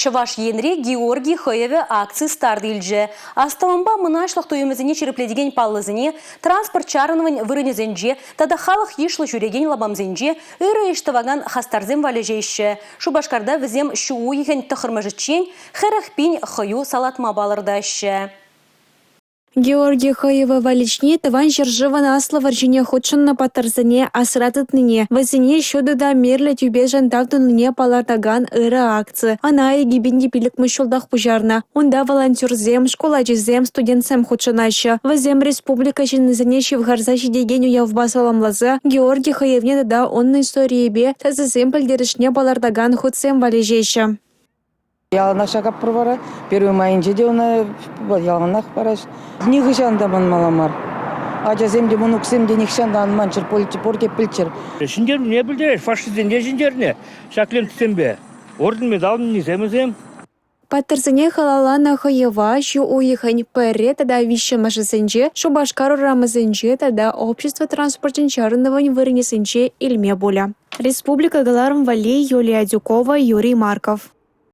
Чӑваш Енре Георгий хӑйӑвӗ акци старт илчӗ. Астӑвӑмпа мӑнаҫлӑх туйӑмӗсене ҫирӗплетекен паллӑсене транспорт чарӑнӑвӗн вырӑнӗсенче тата халӑх йышлӑ ҫӳрекен лапамсенче ырӑ ӗҫ тӑвакан хастарсем валеҫеҫҫӗ. Шупашкарта вӗсем ҫу уйӑхӗн тӑххӑрмӗшӗччен 40 пин хӑю салатма палӑртаҫҫӗ. Георгий хӑйӑвӗ валеҫни Тӑван ҫӗршывӑн Аслӑ вӑрҫине хутшӑннӑ паттӑрсене асра тытнине, вӗсене ҫутӑ та мирлӗ тӳпешӗн тав тунине палӑртакан ырӑ акци. Ӑна 2005-мӗш ҫултах пуҫарнӑ. Унта волонтерсем, шкул ачисем, студентсем хутшӑнаҫҫӗ. Вӗсем республика ҫыннисене ҫывхарса ҫитекен уявпа саламласа Георгий хӑйӑвне тата унӑн историйӗпе тӗсӗсен пӗлтерӗшне палӑртакан хутсем валеҫеҫҫӗ. Яланах ҫакатпӑр вара. Первый майӗнче те ӑна яланах параҫ. Нихӑҫан та манмалла мар. Ачасем те, мӑнуксем те нихҫан та ан манччӑр, пурте пӗлччӗр. Ҫӗнтернине пӗлтерет, фашистсене ҫӗнтернӗ ҫак лентӑсемпе. Орден медаль нисем вӗсем. Паттӑрсене халалланӑ хӑйӑва ҫу уйӑхӗн 1 тата 3-мӗшӗсенче Шупашкар урамӗсенче тата общество транспорчӗн чарӑнӑвӗн вырӑнӗсенче илме пулӗ. Республика кӑларӑм валли Юлия Адюкова, Юрий Марков.